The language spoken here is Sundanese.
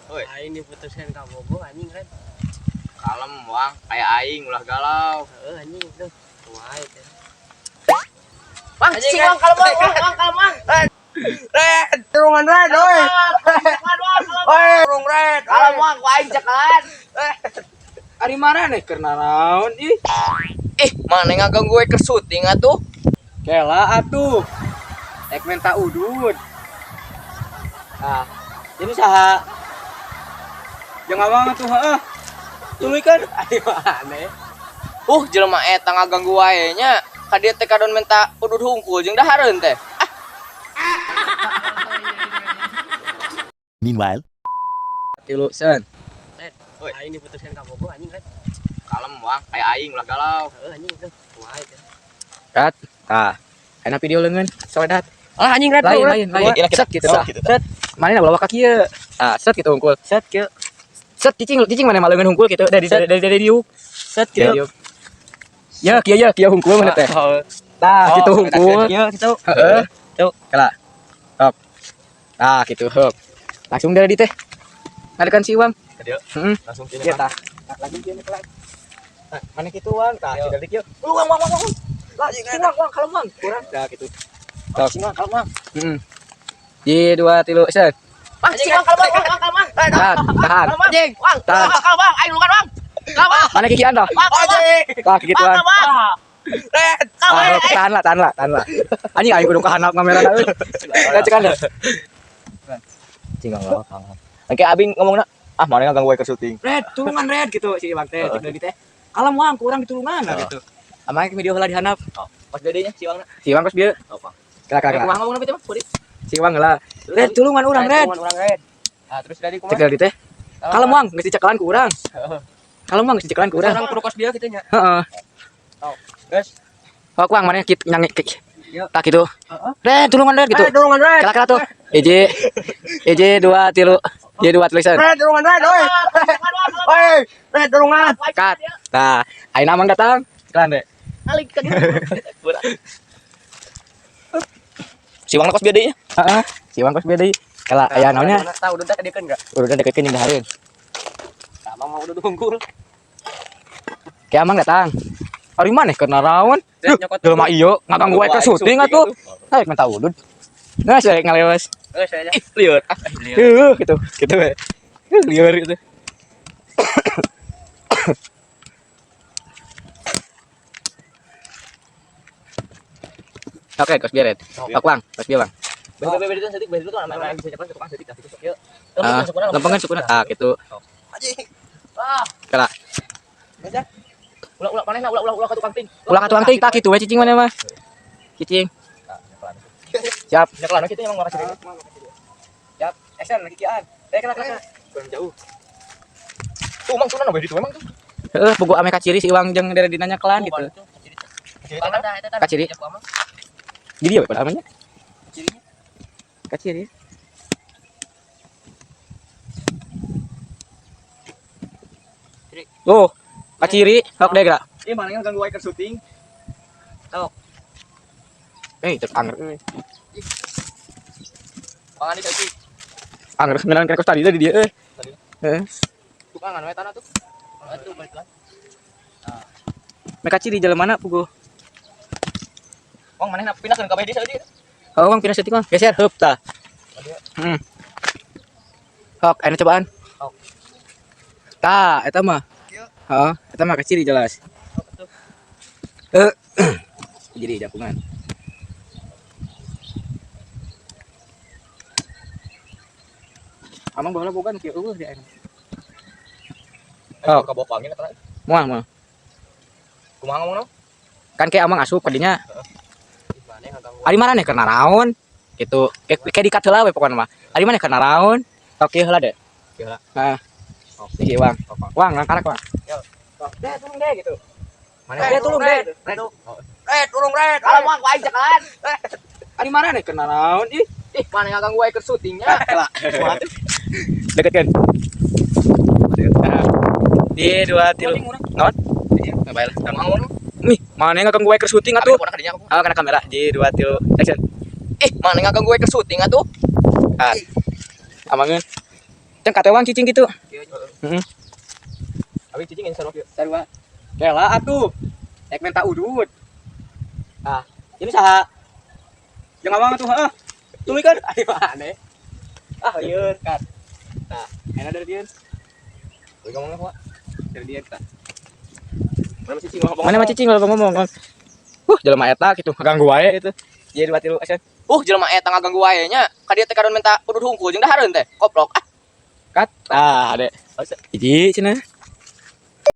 Oi. Aing diputuskan ka bogoh anjing kan. Kalem wang, kayak aing ulah galau. Heeh anjing duh. Kumaha teh. Wang, cing wang kalem wang, wang, wang kalem wang. Red, tulungan red, oi. Oi, tulung red. Kalem wang, ku aing cekalan. Ari maraneh keur naraon ih? Ih, mana ngaganggu we keur syuting atuh? Kela atuh. Ek menta udud. Ah, ini saha? Jeung awang atuh heeh. Tuluykeun ari maneh. Jelema eta ngaganggu wae nya. Ka dieu teh kadon menta udud hungkul jeung dahareun teh. Meanwhile. Tilu sen. Red, Oi. aing diputuskan ka bogoh anjing kan. Kalem wang, kayak aing ulah galau. Heeh anjing duh. Kumaha teh. Kat. Tah. Enak video leungeun soledat. Ah anjing red. Lain lain lain. Iya, Set gitu tah. Gitu, Set. Mana bawa kaki ye. Ah, set gitu hungkul. Set kieu. Set cicing cicing mana mah leungeun hungkul gitu dari Set. dari diuk. Set Dari kieu. diuk. Ya, kieu ya, kieu hungkul mana teh. Tah, gitu hungkul. Kieu kitu. Heeh. Tuh. Kela. Hop. Tah, gitu hop. Langsung dari di teh. Ngadekan si Iwang. Ka dieu. Heeh. Langsung kini. Iya tah. Langsung kieu kelar. Nah, mana kitu Wang? Tah, si dari kieu. Lu Wang Wang Wang Wang. Lah, si Wang Wang kalem Wang. Kurang. Tah gitu. Tok. Cing wang kalem wang. Heeh. Ji dua tilu set. Wang, cing wang kalem wang, wang kalem wang. Tahan, tahan. Kalem wang, cing. Wang, Tahan. wang kalem wang, aing lukan wang. Kalem wang. Mana kikian tah? Wang, kalem wang. Tah kikituan. Wang, kalem wang. Red. Kalem Ah, wang. tahan lah, tahan lah, tahan lah. Anjing aing kudu kahanap kamera euy. Lah cekan dah. Cing wang, wang. Engke abing ngomongna, ah mana ngaganggu we keur syuting. Red, tulungan red gitu si Iwang teh, cek dari teh. Kalem Wang, kurang ditulungan lah gitu. Amang video heula dihanap. Pas gedenya si Wangna. Si Iwang kos bieu. Apa? Kela kela kela. Kumaha ngomongna teh mah? Pudi. Si Iwang heula. Red, tulungan urang red. Tulungan urang red. Ah, terus dari Cek kumaha? dari teh. Kalem Wang, geus dicekalan ku urang. Kalem Wang, geus dicekalan ku urang. Urang kudu kos bieu kitu nya. Heeh. Geus. Oh, Wang mana kit nyanyi Yo. Tak gitu. Red, tulungan red gitu. Red, tulungan red. Kela kela tuh. Eje. Eje dua tilu. Eje dua tilu sen. Red, tulungan red, oi. Oi, red tulungan. Cut. Nah, ayeuna Amang datang. Cekalan deh. Si Wangna kos bieu deui nya. Heeh. Si Iwang kos bieu deui. Kela aya naonnya? Tah udah teh kadiekeun enggak? Udah deketin jeung dahareun. Amang mau udah hungkul. Kayak Amang datang. Ari maneh keur naraon? Red, nyokot. Jelema ieu ngaganggu wae keur syuting atuh. Naik minta udud. Nah, saya ngalewas. Geus aja. Ih, lieur. Ah, lieur. Heuh gitu. Gitu we. Heuh, lieur gitu. Oke, kos biar Red. Pak Wang, kos biar Wang. Bebe bebe itu setik, bebe itu mana bisa cepat tukang setik tah gitu. Yuk. Ah, lempengan sukuna. Ah, gitu. Ah, Kela. ulah ulah manehna ulah ulah ulah ka tukang ting. Ulah ka tukang ting tah kitu we cicing mana mah. Cicing. Siap. Nyekelan kitu emang makasih. Siap. Action lagi kian. Eh, kela kela. Kurang jauh. Tuh emang sunan we ditu emang tuh. Heeh, pugu ame kaciri si Iwang jeung dari dinanya kelan gitu. Kaciri. Jadi ya pada namanya? Kaciri. Oh, kaciri, hok deh gerak. Ih, mana yang ganggu wae keur syuting. Eh, terus anger euy. Pangan di kaki. Anger ngeunaan kos tadi tadi dia euy. Heeh. Tukangan we tanah tuh. Atuh balik lah. Ame kaciri jalan mana pugu? Wang manehna pindahkeun ka beh deui saeutik. Oh, Wang pindah setik Wang. Geser heup tah. Hok, aya cobaan. Hok. Tah, eta mah. Heeh, eta mah kaciri jelas. Eh. Jadi jakungan. Amang baheula boga nu kieu eueuh di ayeuna. Eh, ka bawah pangin eta. Moal moal. Kumaha ngomongna? Kan kayak amang asup kadinya. Maneh ngaganggu. Ari maneh keur naraon? Gitu. Kayak dikat heula we pokona mah. Ari maneh keur naraon? Tok kieu heula deh. Kieu heula. Heeh. Oh. Iki Wang. Wang, langkarak Wang. Yo. Deh, tulung deh gitu. Maneh Deh, tulung deh. Red. Red, tulung red. Kalem wang ku aing cekalan. Ari maneh keur naraon? Ih, Ih, mana ngaganggu wae keur syutingnya. deket kan? Di dua tilu. Naon? Bae lah. Kumaha ngomongna? Nih, mana ngaganggu wae keur syuting atuh? Abi pernah kadinya aku. Ah, kana kamera. Di dua tilu. Action. Ih, mana ngaganggu wae keur syuting atuh. Ah. Amangeun. Ceng katewang cicing gitu. Heeh. Abi cicing ini sarua kieu. Sarua. Kela atuh. Ek minta udud. Ah, ini saha? Jeung awang atuh, heeh. Tuluy kan. Ayo aneh. Ah, lieur kan. Nah, enak dari dia. Lu ngomong apa? Dari dia kita. Mana cicing ngomong? Mana mah cicing kalau ngomong kan. Jelema eta gitu, ganggu wae itu. Iya, dua tilu action. Jelema eta ngaganggu wae nya. Ka dieu teh kadon minta udud hungkul jeung dahareun teh. Koplok ah. Cut. Ah, adek. Hiji cenah.